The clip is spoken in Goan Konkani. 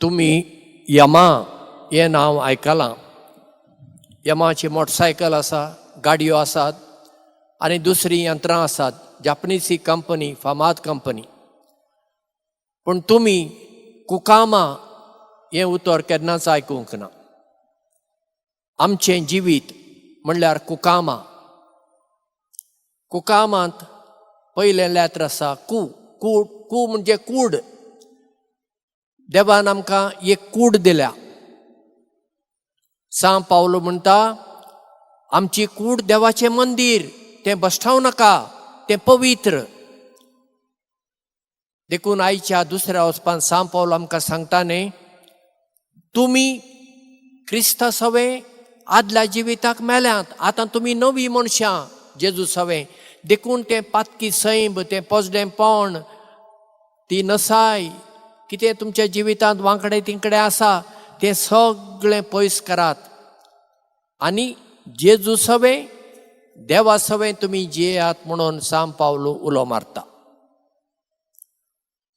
तुमी यमा हें नांव आयकलां. यमाची मोटरसायकल आसा, गाडयो आसात आनी दुसरीं यंत्रां आसात. जापनीज ही कंपनी, फामाद कंपनी. पूण तुमी कुकामा हें उतर केन्नाच आयकूंक ना. आमचें जिवीत म्हणल्यार कुकामा. कुकामांत पयलें लेत्र आसा कू. कू, कू म्हणजे कूड. देवान आमकां एक कूड दिल्या. सांव पावलो म्हणटा, आमची कूड देवाचें मंदीर, तें भश्टावं नाका, तें पवित्र. देखून आयच्या दुसऱ्या वचपान सांव पावलो आमकां सांगता न्ही, तुमी क्रिस्ता सवें आदल्या जिविताक मेल्यात, आतां तुमी नवी मनशां जेजू सवें. देखून तें पातकी सैंब, तें पोजडेंपण, ती नसाय कितें तुमच्या जिवितांत वांकडे तिकडे आसा तें सगळें पयस करात आनी जेजू सवें, देवा सवें तुमी जियेयात म्हणून सांव पावलो उलो मारता.